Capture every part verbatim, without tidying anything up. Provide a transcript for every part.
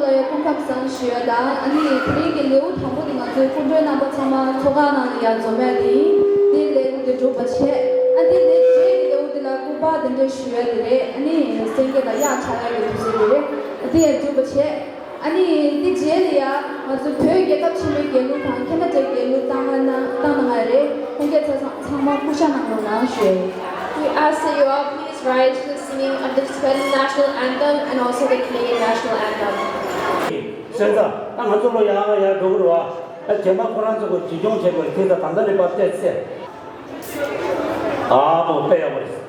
ལ་ཡང་སྐུ་ཁམས་བཟང་ཞུ་ཡ་དང་། ཨ་ནི་དེ་རིང་གི་ལེའུ་དང་པོ་དེ་ང་ཚོའི་སྐུ་མགྲོན་རྣམ་པ་ཚང་མ་ཚོགས་ཁང་ནང་ལ་ཡར་འཛོམས་ཡ་དེ་ཡིན། དེ་ལེའུ་དེ་གྲུབ་པ་བྱས། ཨ་ནི་དེ་རྗེས་ཀྱི་ལེའུ་དེ་ལ་སྐུ་པར་དེ་འདྲ་ཞུ་ཡ་དེ་རེད། ཨ་ནི་སེང་གེ་ལ་གཡག་འཁྲབ་ཡ་གི་དུས་ཚོད་དེ་རེད། ཨ་དེ་ཡང་གྲུབ་པ་བྱས། ཨ་ནི་དེ་རྗེས་ལ་ཡ་ང་ཚོའི་བོད་རྒྱལ་ཁབ་ཆེན་མོའི་རྒྱལ་གླུ་དང་ཁེ་ན་ཌའི་རྒྱལ་གླུ་བཏང་གནང་བཏང་གནང་ཡ་རེད། ལྷན་རྒྱས་ཚང་ཚང་མ་སྐུ་ཞབས་གནང་རོགས་གནང་ཞུ། We ask that you all please rise for the singing of the Tibetan national anthem and also the Canadian national anthem. སེམས་ཙམ་ད་ང་ཚོ་ལོ་ཡག་ཡག་འགྲོ་གི་རེད་བ། ཨ་རྗེས་མ་ཁོ་རང་ཚོ་གི་བྱེད་སྐྱོང་བྱེད་དགོས་དེ་ད་ད་ལྟ་ནས་ཕར་བལྟས་ཚེ། ཨ་མོ་དཔེ་ཡག་པོ་རེད།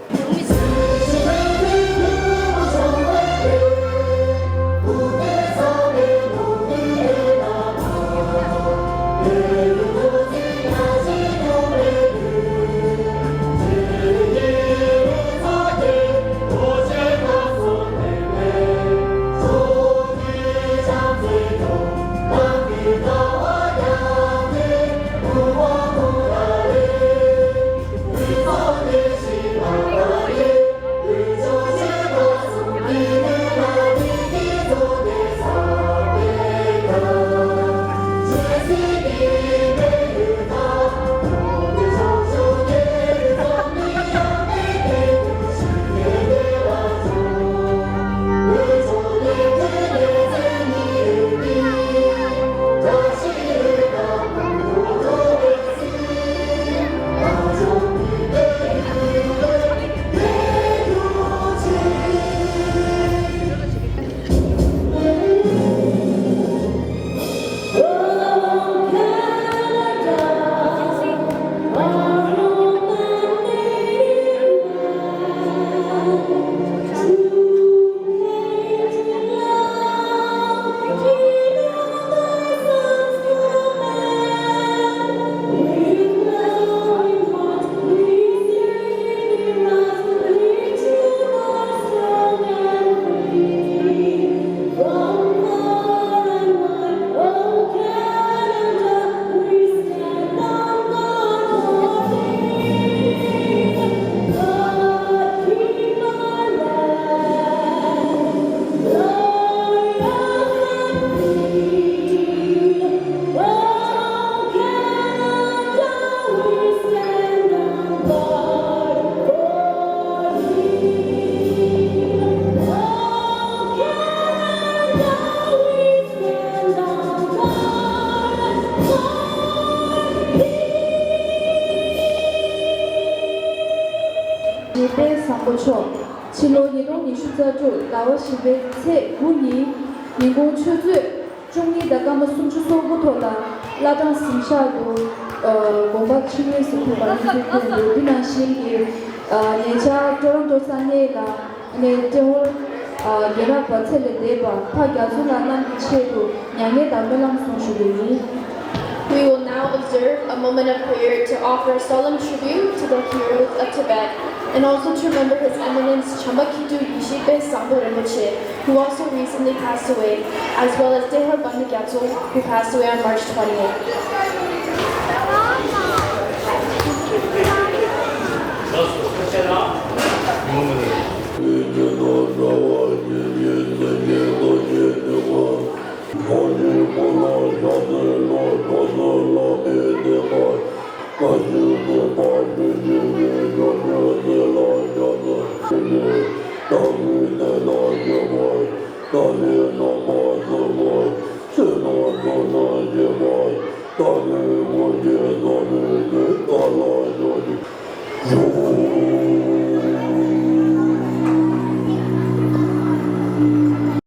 རྗེ་དཔལ་བཟང་པོ་མཆོག་ཕྱི་ལོ་ཉིས་སྟོང་ཉི་ཤུ་རྩ་དྲུག་ཟླ་བ་བཞི་པའི་ཚེས་དགུ་ཉིན་ཉིན་གུང་ཆུ་ཚོད་བཅུ་གཉིས་དང་སྐར་མ་སུམ་ཅུ་སོ་དགུ་ཐོག་ལ་བླ་བྲང་གཟིམ་ཤག་ཏུ་དགོངས་པ་ཆིངས་ཡིག་སུ་ཕུལ་བ་གནས་ཚུལ་ཐོན་འདུག་འདི་ནང་བཞིན་གྱི་ཉེ་ཆར་ཀྲོ་རོན་ཀྲོ་ས་གནས་ལ་གནས་ཏྲེ་ཧོར་རྒན་རབས་པ་ཚེ་ལས་འདས་པ་ཕ་རྒྱ་མཚོ་ལྷ་ནང་གི་ཆེད་དུ་མྱ་ངན་དང་སྨོན་ལམ་གསུང་ཞུ་རྒྱུ་ཡིན། We will now observe a moment of prayer to offer solemn tribute to the heroes of Tibet and also to remember His Eminence Champa Khitu Yeshe Pes Sangpo Rinpoche, who also recently passed away, as well as Tehor Banda Gyatso, who passed away on March twentieth.